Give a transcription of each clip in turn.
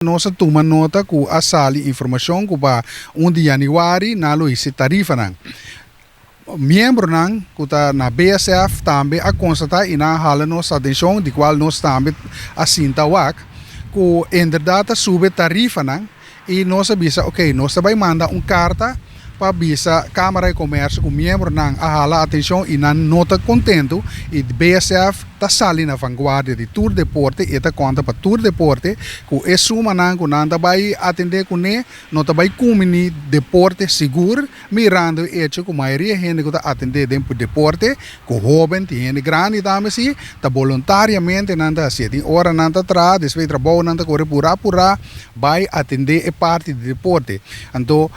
Nos a tuma nota ku a sali informashon ku pa 1 di yanüari nan lo hisa tarifanan. Miembronan ku ta na BSF tambe a konstatá i nan a hala nos atenshon, di kual nos tambe a sinta wak ku inderdat ta sube tarifanan i nos a bisa ok, nos ta bai manda un karta pa bisa Kámara di Komèrsio ku miembronan a hala atenshon i nan no ta kontentu i BSF ta sali na vanguardia di tur deporte i e ta konta pa tur deporte ku e sumanan ku nan ta bai atendé kuné no ta bai kumini deporte sigur, mirando e echo ku mayoria hende ku ta atendé den deporte ku hóben tin hende grandi tambe si ta boluntariamente nan ta hasié. Tin ora nan ta traha, despues di trabou nan ta kore purá purá bai atendé e parti di deporte. Anto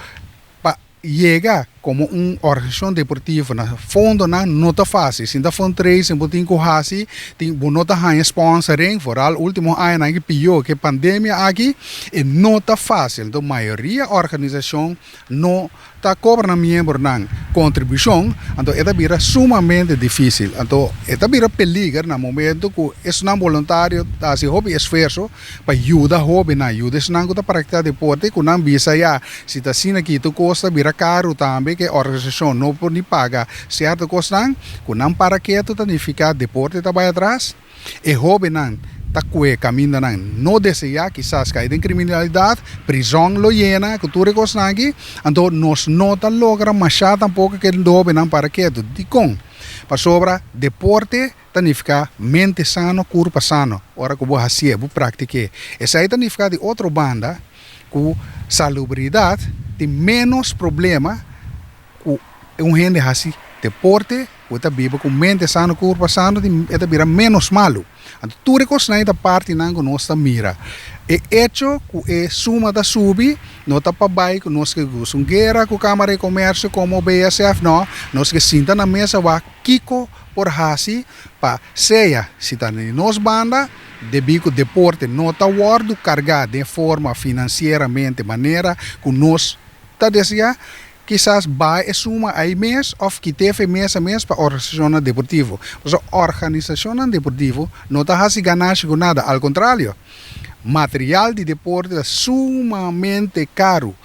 pa yega komo un organisashon deportivo na fondonan no ta fásil. Sin ta fundraising bo tin ku hasi, tin bo no ta haña sponsoring, foral último añanan aki pió ku e pandemia aki, e no ta fásil. Anto mayoria organisashon no ta kobra nan miembronan kontribushon, anto e ta bira sumamente difísil. Anto e ta bira peliger na momento ku esnan boluntario ta hasi hopi esfuerso pa yuda hóbennan, yuda esnan ku ta praktiká deporte, ku nan bisa ya, si ta asina aki tur kos ta bira karu tambe, ku e organisashon no por ni paga sierto kosnan, ku nan para ketu ta nifiká deporte ta bai atras, e hóbennan ta kue kamindanan no deseá, kisas kai den kriminalidat, prizòn lo yena ku tur e kosnan aki, anto nos no ta logra mashá tampoko ku e hóbennan para ketu. Dikon? Pasobra deporte ta nifiká mente sano, kurpa sano. Ora ku bo hasié, bo praktik'é. Esei ta nifiká di otro banda ku salubridat tin ménos problema ku un hende hasi deporte, ku e ta biba ku mente sano, kurpa sano, e ta bira ménos malu. Anto tur e kosnan ei ta partinan ku nos ta mira. E echo ku e suma ta subi no ta pa bai ku nos ke gusta un guera ku Kámara di Komèrsio komo BSF, no. Nos ke sinta na mesa wak kiko por hasi pa sea si ta di nos banda, debí ku deporte no ta wòrdu kargá den forma finansieramente manera ku nos ta deseá, kisas baha e suma ei mes òf kit'é fe mesa mes pa organisashonnan deportivo. Pasobra organisashonnan deportivo no ta hasi ganashi ku nada, al kontrario, material di deporte ta sumamente karu.